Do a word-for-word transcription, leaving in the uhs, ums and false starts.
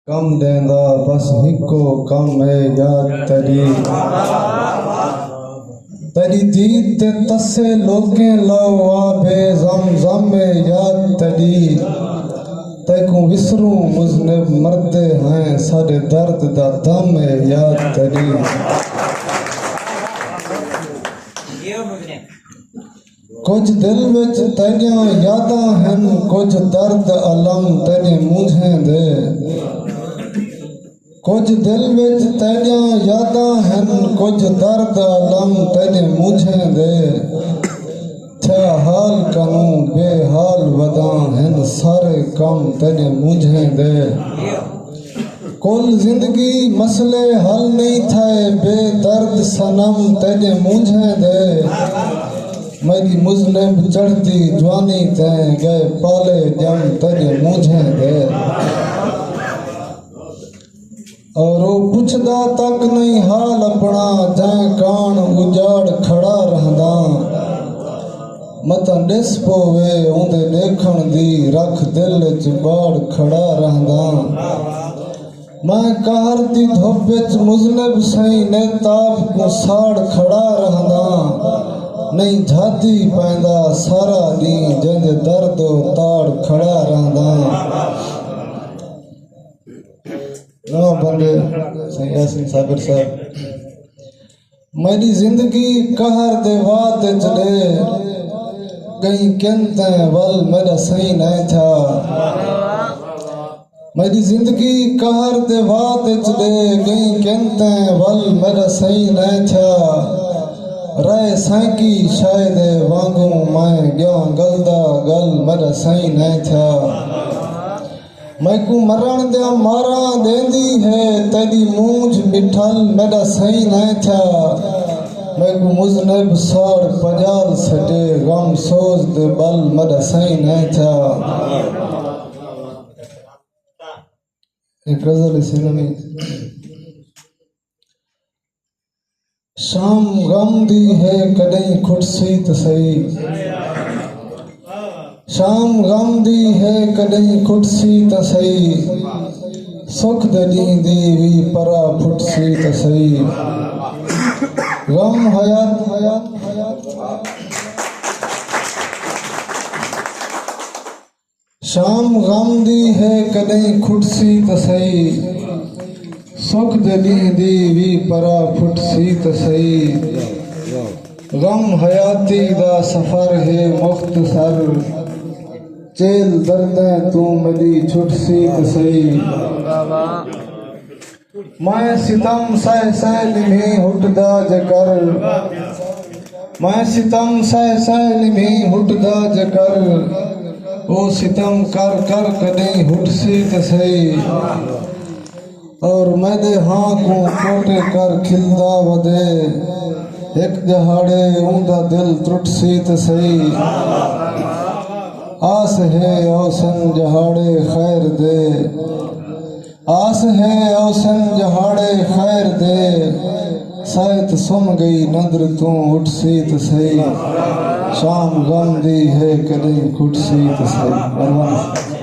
کم ݙیندا بس ہکو کم اے یار تیݙی۔ تیݙی دید تے تسے لوکیں لو آب زمزم اے یار تیݙی۔ تیکوں وسروں مذنب مردے ہیں، ساݙے درد دا دم اے یار تیݙی۔ کجھ دل وچ تیݙیاں یاداں ہن، کجھ درد الم تیݙے مونجھیں دے۔ کجھ دل وچ تیݙیاں یاداں ہن، کجھ درد الم تیݙے مونجھیں دے۔ تھیا حال کنوں بے حال وداں ہن، سارے کم تیݙے مونجھیں دے۔ کل زندگی مسئلے حل نئیں تھئے، بے درد صنم تیݙے مونجھیں دے۔ میݙی مذنب چڑھدی جوانی تیں، ڳئے پالے ڄم تیݙے مونجھیں دے۔ اور او پچھدا تک نئیں حال اپݨا، جئیں کاݨ اجاڑ کھڑا رہنداں۔ متاں ݙس پووے اوندے ݙیکھݨ دی، رکھ دل اچ ٻاڑ کھڑا رہنداں۔ میں قہر دی دھپ اچ مذنب سئیں، نت آپ کوں ساڑ کھڑا رہنداں۔ نئیں جھاتی پیندا سارا ݙینہہ، جیندے درد و تاڑ کھڑا رہنداں۔ نواں بندے سئیں یاسین صابر صاحب۔ میݙی زندگی قہر دے وات اچ ݙے، ڳئیں کن تیں ول میݙا سئیں نئیں تھیا۔ میݙی زندگی قہر دے وات اچ ݙے، ڳئیں کن تیں ول میݙا سئیں نئیں تھیا۔ رائے سائیکی شاید وانگوں میں ڳیاں ڳلدا ڳل میݙا سئیں نئیں تھیا۔ میکوں مرݨ دیاں ماراں ݙیندی ہے، تیݙی مونجھ مٹھل میݙا سئیں نئیں تھیا۔ میکوں مذنب ساڑ پڄال سٹے، غم سوز دے ٻل میݙا سئیں نئیں تھیا۔ ہک غزل ہے سنگھ میں۔ شام غم دی ہے کݙہیں کھٹسی تاں سہی، شام غم دی ہے کݙہیں کھٹسی تاں سہی، سکھ دے ݙینہہ دی وی پرا پھٹسی تاں سہی۔ غم حیات، حیات، حیات۔ شام غم دی ہے کݙہیں کھٹسی تاں سہی، سکھ دے ݙینہہ دی وی پرا پھٹسی تاں سہی۔ غم حیاتی دا سفر ہے مختصر، چیل دردیں توں میݙی چھٹسی تاں سہی۔ میں ستم سہہ سہہ نمھی ہٹدا جے کر، میں ستم سہہ سہہ نمھی ہٹدا جے کر، او ستم کر کر کݙہیں ہٹسی تاں سہی۔ اور میݙے ہاں کوں کوٹے کر کھلدا ودے، ہک ݙہاڑے اوندا دل ترٹسی تاں سہی۔ آس ہے اوسن ݙہاڑے خیر دے، آس ہے اوسن ݙہاڑے خیر دے، سائت سم ڳئی نندر توں اٹھسی تاں سہی، شام غم دی ہے کݙہیں کھٹسی تاں سہی۔ مہربانی۔